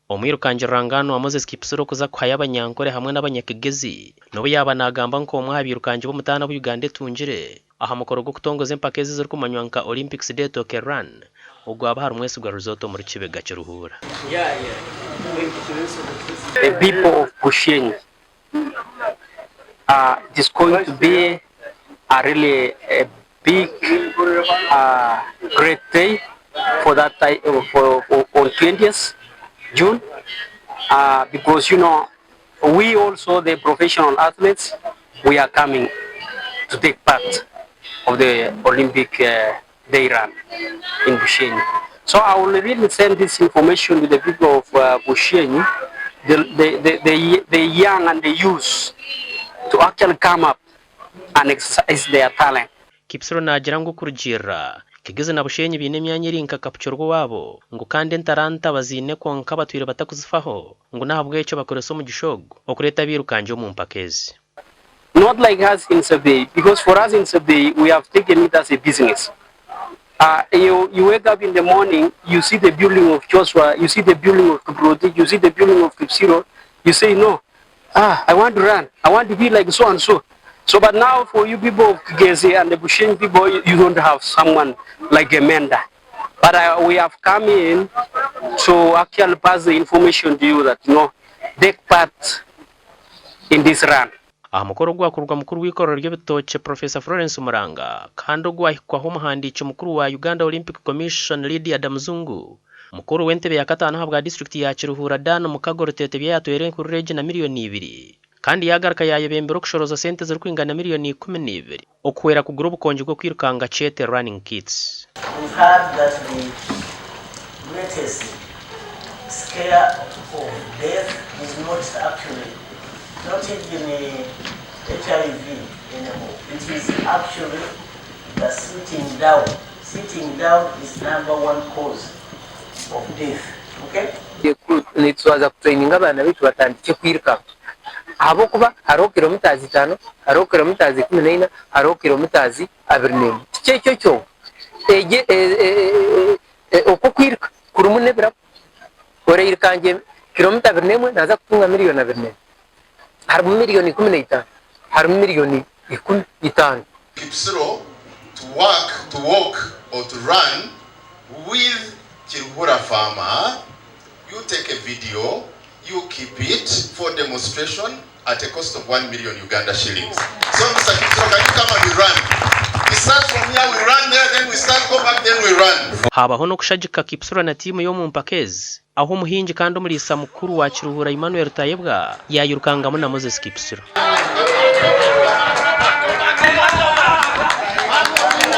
Omwirukangi rurangaanwa Moses Kipsiro okuza kuhayo Abanyankore hamwe n'Abanyakigezi n'obu yaaba naagamba nk'omwe aha bairukangi b'omutaano abu Uganda etungire aha mukoro gw'okutongoza empaka ezi ezirikumanywa nka Olympics Day Tooke Run ogwaba ahari Mwesigwa Resort omuri Kibega Kiruhura. The people of Bushenyi it is going to be a really a big great day for that for on 20th June because you know we also the professional athletes we are coming to take part of the Olympic day run in Bushenyi. So I will really send this information to the people of Bushenyi, the, the, the, the, the young and the youth to actually come up and exercise their talent. Kipsiro naagira ngu okurugiirira, Kigezi na Bushenyi baine emyanya eri nka Kapchorwa owaabo ngu kandi entaranta baziine kwonka batwire batakuzifaho ngu n'ahabw'ekyo bakoresa omugisha ogu okureeta abairukangi omu mpaka ezi. Not like us in Sebei because for us in Sebei we have taken it as a business. You, you wake up in the morning, you see the building of Joshua, you see the building of Kiprotich, you see the building of Kipsiro, you say no, ah, I want to run, I want to be like so and so. So but now for you people of Kigezi and the Bushenyi people, you, you don't have someone like a mentor. But we have come in to actually pass the information to you that, you know, take part in this run. Aha mukoro ogwakurwa mukuru w'eikorero ry'ebitookye Professor Florence Muranga kandi ogwahikwaho omuhandiiki mukuru wa Uganda Olympic Commission Lydia Damzungu, mukuru w'entebe ya kataano ahabwa disiturikiti ya Kiruhura Dan Mukago Rutetebya yatwera enkurura egi na miriyoni ibiri kandi yagaruka yayebembera okushorooza sente ezirikwingana miriyoni 12 okuhwera kugura obukongi bw'okwirukanga kyete running kits. We've heard that the greatest scare of death is not actually, not even HIV anymore. It is actually the sitting down. Sitting down is number one cause of death. Okay? Nitwaza kutureyininga abaana baitu batandikye kwirukanga ahabw'okuba hariho kilometres itaano, hariho kilometres 14, hariho kilometres 21. Tikyo ekyo kyonka, egyo okwo okwiruka kurimu n'ebirabo. Orairukangye kilomita 21 naaza kutunga miriyoni 21. Harimu miriyoni 15, harimu miriyoni 50. Kipsiro to work, to walk or to run with Kiruhura farmer, you take a video, you keep it for demonstration at a cost of 1 million Uganda shillings. So Mr. Kipsiro, can you come and we run? We start from here, we run there, then we start, go back, then we run. Haabaho n'okushagika Kipsiro na tiimu ye omu mpaka ezi, ahu omuhingi kandi omuriisa mukuru wa Kiruhura Emmanuel Tayebwa yaayirukangamu na Moses Kipsiro.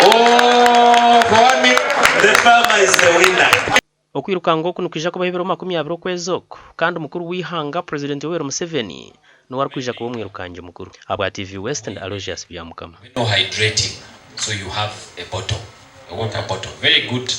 Oh, for 1 million, the farmer is the winner. Okwirukanga oku nikwija kubaho ebiro 20 okwezi oku kandi mukuru w'eihanga Purezidenti Yoweri Museveni niwe arikwija kuba omwirukangi mukuru. Ahabwa TV West ndi Aloysius Byamukama. No hydrating so you have a bottle, a water bottle very good.